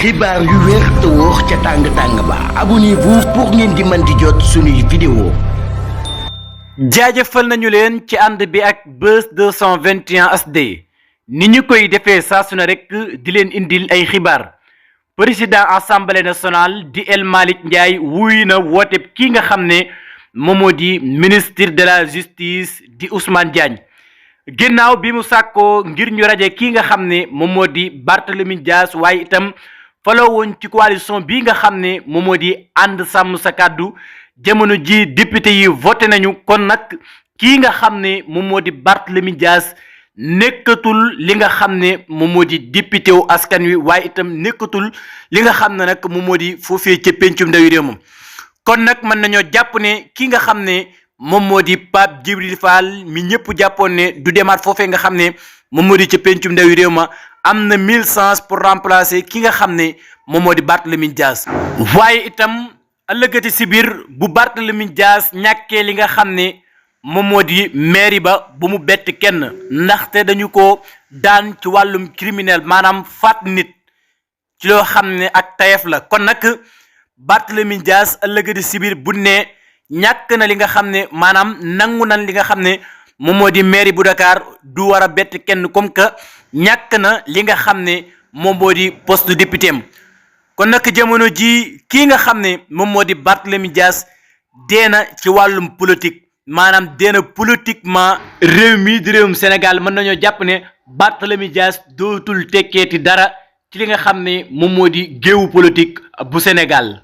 xibaar yu wér te wóor ca tàng-tàng ba abonnez-vous pour ngeen di mën di jot suñuy vidéo. jaajëfal nañu leen ci ànd bi ak Buzz 221 HD ni ñu koy defee saa su ne rek di leen indil ay xibaar président assemblée nationale di El Malick Ndiaye wuy na woote ki nga xam ne moom moo di ministre de la justice di Ousmane Diagne ginnaaw bi mu sàkkoo ngir ñu raje ki nga xam ne moom moo di Barthélémy Dias waaye itam faloo woon ci coalition bi nga xam ne moom moo di ànd sàmm sa kàddu jamono ji député yi voté nañu kon nag kii nga xam ne moom moo di Barthélémy Dias nekkatul li nga xam ne moom moo di député wu askan wi waaye itam nekkatul li nga xam ne nag moom moo di foofee ca pencum ndawi réew moom kon nag mën nañoo jàpp ne ki nga xam ne moom moo di Pape Djibril Fall mi ñëpp jàppoon ne du demaat foofee nga xam ne moom moo di ca pencum ndawi réew ma am na 1000 chances pour remplacer ki nga xam ne moom moo di Barthélémy Dias waaye itam ëllëgati si biir bu Barthélémy Dias ñàkkee li nga xam ne moom moo di mairie ba bu mu bett kenn ndaxte dañu ko daan ci wàllum criminel maanaam faat nit ci loo xam ne ak tayef la kon nag Barthélémy Dias ëllëgati si biir bu ne ñàkk na li nga xam ne maanaam nangu nan li nga xam ne moom moo di mairie bu Dakar du war a bett kenn comme que ñàkk na li nga xam ne moom moo di poste député am kon nag jamono ji kii nga xam ne moom moo di Barthélémy Dias dee na ci wàllum politique maanaam dee na politiquement réew mi di réewum Sénégal mën nañoo jàpp ne Barthélémy Dias dootul tekkeeti dara ci li nga xam ne moom moo di géewu politique bu Sénégal.